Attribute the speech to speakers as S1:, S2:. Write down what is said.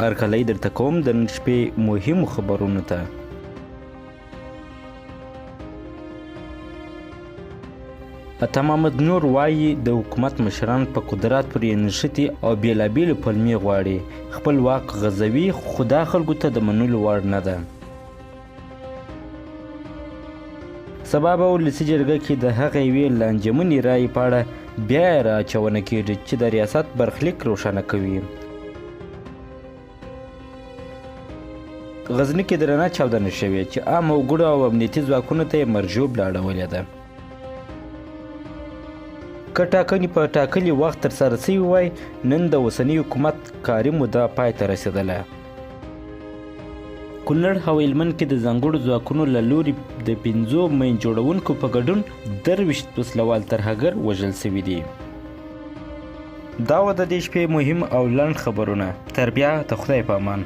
S1: هرکلی درته کوم د نن شپې مهمو خبرونو ته. عطا محمد نور وايي، د حکومت مشران په قدرت پورې نښتي او بېلابېلې پلمې غواړي خپل واک غځوي، خو دا خلکو ته د منلو وړ نه ده. سبا به ولسي جرګه کې د هغې یوې لانجمنې رایې په اړه بیا را اچونه کېږي چې د ریاست برخلیک روښانه کوي. غزني کې درنه چاودنه شوې چې عام وګړو او امنیتي ځواکونو ته یې مرګ ژوبله اړولې ده. که ټاکنې په ټاکلي وخت ترسره شوي وای، نن د اوسني حکومت کاري موده پای ته رسېدله. کونړ او هلمند کې د ځانګړو ځواکونو له لوري د پنځو مین جوړونکو په ګډون 23 وسلوال ترهګر وژل شوي دي. دا و د دې شپې مهم او لنډ خبرونه. تر بیا د خدای په امان.